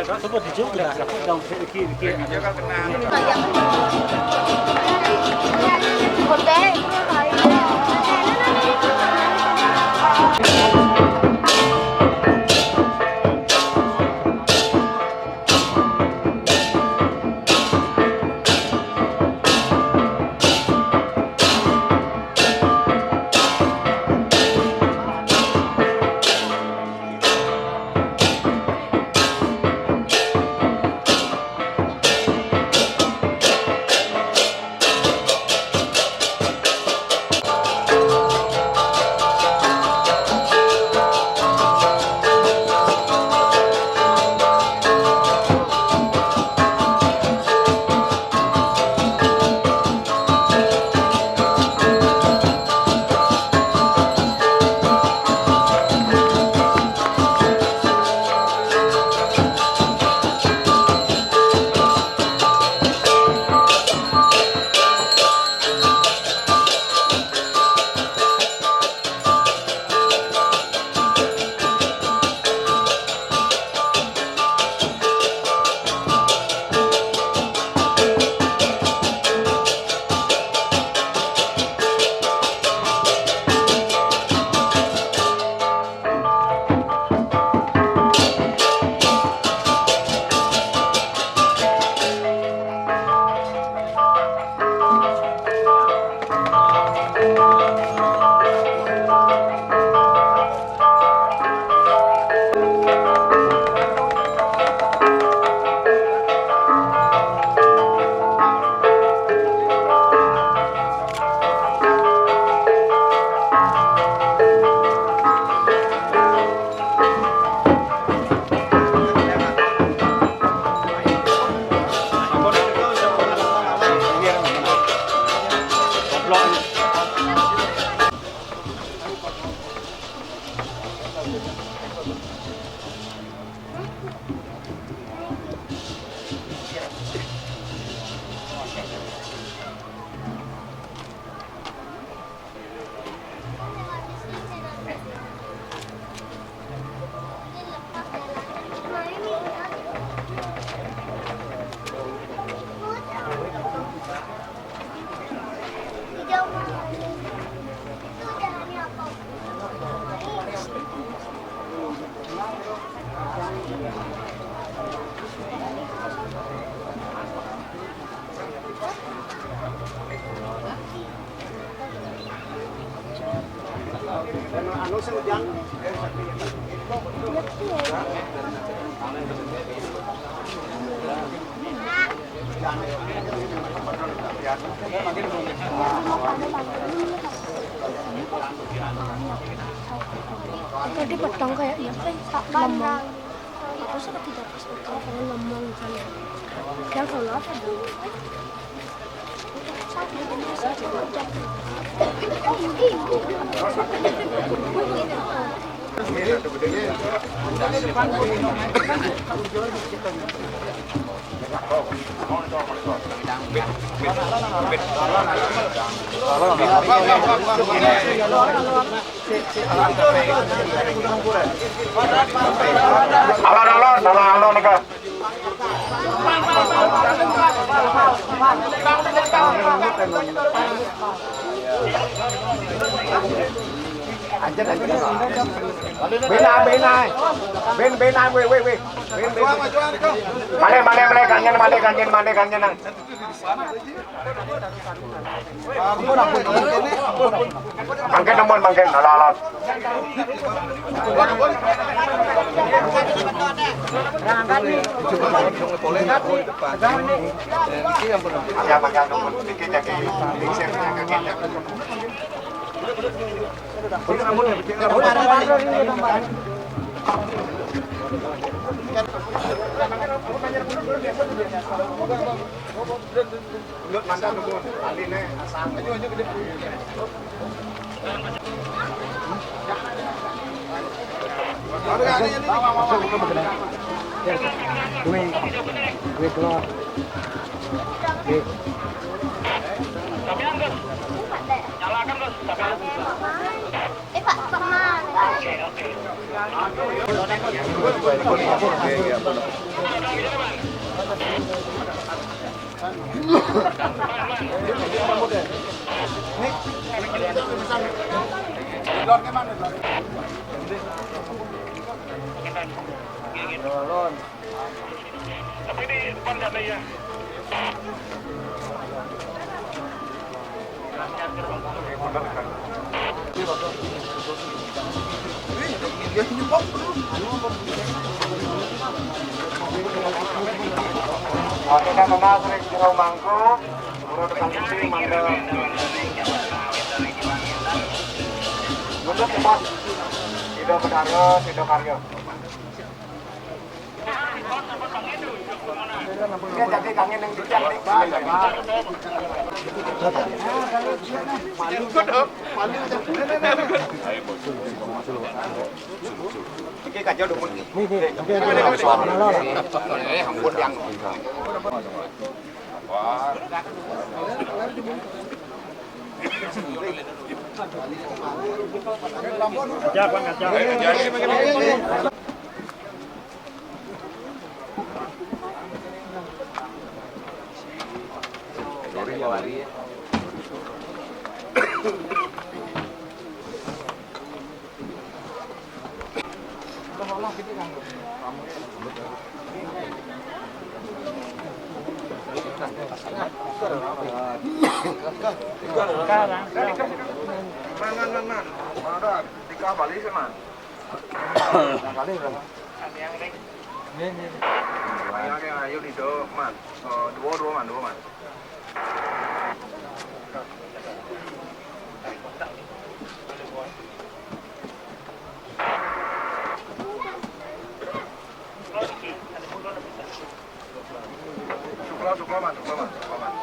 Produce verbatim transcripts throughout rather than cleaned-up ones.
Coba dijawab lah, aku dong, iki, iki. Tadi petang kayaknya, eh, tak lemah. Aku suka tidak pas petang, kalau lemah misalnya. Yang kalau apa dong? Alon, alon, alon, alon, nika. Bena, bena. Ben, bena, we, we, we. Ben, ben. Male, male, male, kangen, male, kangen, male, kangen, nang. Mangkin nemen, mangkin, alon, alon. Ya, mangkin nemen, niki jadi, niki saya punya kakek. Maju, maju, gede. Gue, gue keluar. Gue. Eh, Pak, Pak, mana? Iya, iya, benar. Tapi di depan sana ya. Oke, kan, Mas, Rejero Mangku, guru tukang isi, mangga. Menurut Mas, tidak berkarya, tidak karya. Ini jadi kangen yang dicari. Iki kaca dumun iki. Nih, nih, oke, oke. Eh, ampun, yang. Wah. Kaca, Bang, kaca. Man, man, man, man. Mana ada? Tiga balik sih, man. Yang kali berapa? Ini, ini. Yang, yang ayo di do, man. Oh, dua, dua, man, dua, man. Sukla, sukla, man, sukla, man, sukla, man.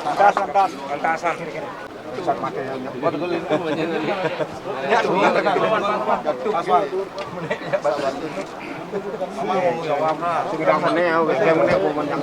Lantasan, lantasan. Sudah meneh, ya, wis, ya, meneh, pokoknya.